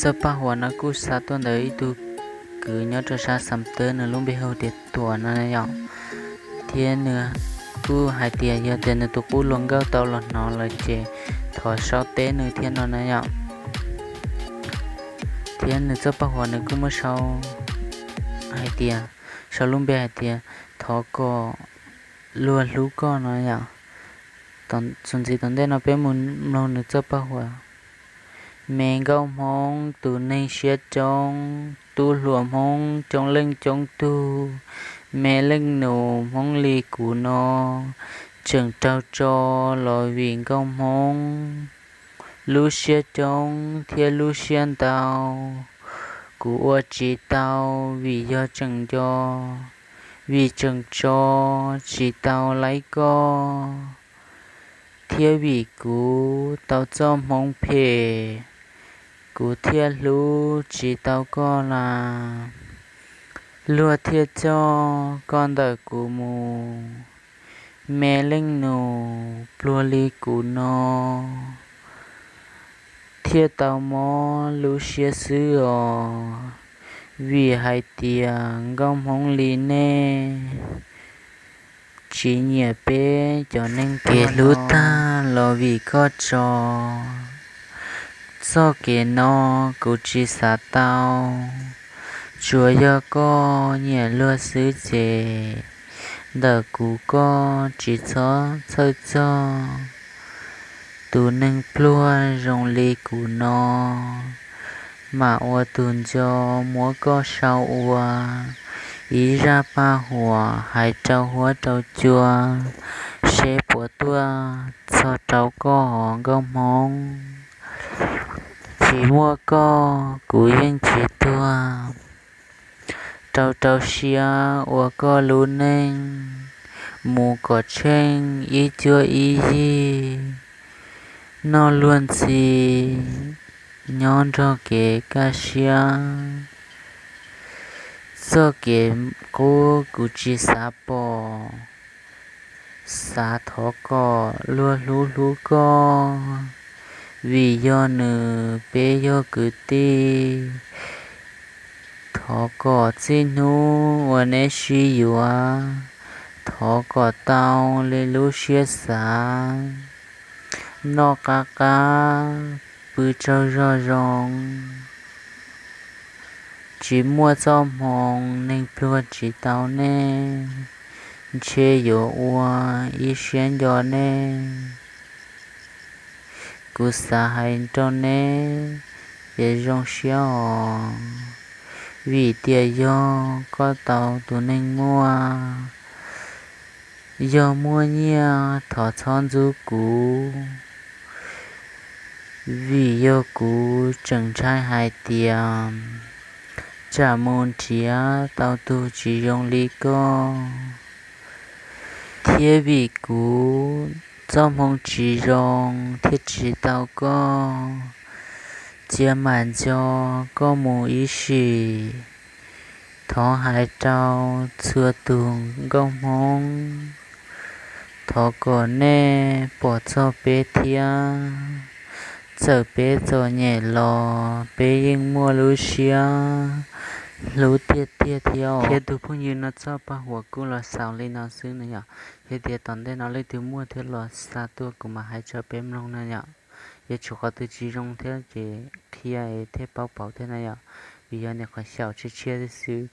Txoj paj huam no kuj xa tuaj ntawm ib tug kwv nyob rau sab Xam Tawb, nws lub npe hu tias Tuam no yom. Thiab nws kuj hais tias yog tias nws tus qub hluas nkauj tau los hnov lawm ces thov sau teb nws thiab no na yom. Thiab nws txoj paj huam nws kuj muab sau hais tias, sau lub npe hais tias thov kom luag hlub koj no yom. Txuas ntxiv tom ntej no peb mus mloog nws txoj paj huam. Me nkauj Hmoob tus neeg siab coob, tub hluas Hmoob coob leej coob tug, me leej nus Hmoob li kuv no tseem raug tso los vim nkauj Hmoob lub siab coob thiab lub siab ntau. Kuv ua tsis tau vim yog tseem nco, vim tseem tso tsis tau laib koj, thiab vim kuv tau txoj hmoov phem, kuv thiaj hlub tsis tau koj las. Luag thiaj coj koj ntawm kuv mus, me leej nus pluag li kuv no thiaj tau mob lub siab xwb os. Vim hais tias nkauj Hmoob li nej tsis nyiam peb cov neeg kev hlub tag los vim koj tso. Txoj kev no kuv tsis xav tau, tsuas yog koj nyiam luag xwb ces ntawm kuv koj tsis txhob txhawj txog. Tus neeg pluag zoo li kuv no mam ua tus nco muab koj sau ua ib zaj paj huam hais rau huab rau cua seb puas tuaj txog rau koj os nkauj Hmoob. Tsis muaj koj kuv yeej tsis tuag. Rau rau siab ua koj lub neej mus kom tsheej ib cuab ib yig, noj luag ntxhi nyob nrog kev kaj siab. Txoj kev qub kuv tsis xav pom, xav thov kom luag hlub hlub koj, vim yog nws peb yog kwv tij. Thov kom txij hnub uas neb sib yuav, thov kom tau li lub siab xav, noj qab qab, pw tsaug zog zoo. Tsis muaj txoj hmoo neeg pluag tsis tau nej, ntshe yuav ua ib siab nco nej. Kuv xav hais rau neb ces zoo siab os, vim tias yog koj tau tus neeg muaj. Yog muaj nyiaj thov txhob ntxub kuv, vim yog kuv tseem ntshai hais tias tsam mus nrhiav tau tus tsis zoo li koj, thiab vim kuv txoj hmoo tsis zoo thiaj tsis tau koj. Cia mam nco koj mus ib sim. Thov hais rau txhua tus nkauj Hmoob, thov kom nej pom txog peb thiab. Txawm peb txom nyem los peb yeej muaj lub siab hlub tiag tiag thiab os. Thiab tus phooj ywg no txoj paj huam kuj los xaus li no xwb no yom. Yog tias tom ntej no leej twg muaj thiab los xa tuaj kuv mam hais rau peb mloog no yom. Yuav tsum qhov twg tsis zoo thiab ces qhia es thiaj paub pauv thiab na yom. Vim yog niam qhov xyaum tshiab tshiab xwb xwb,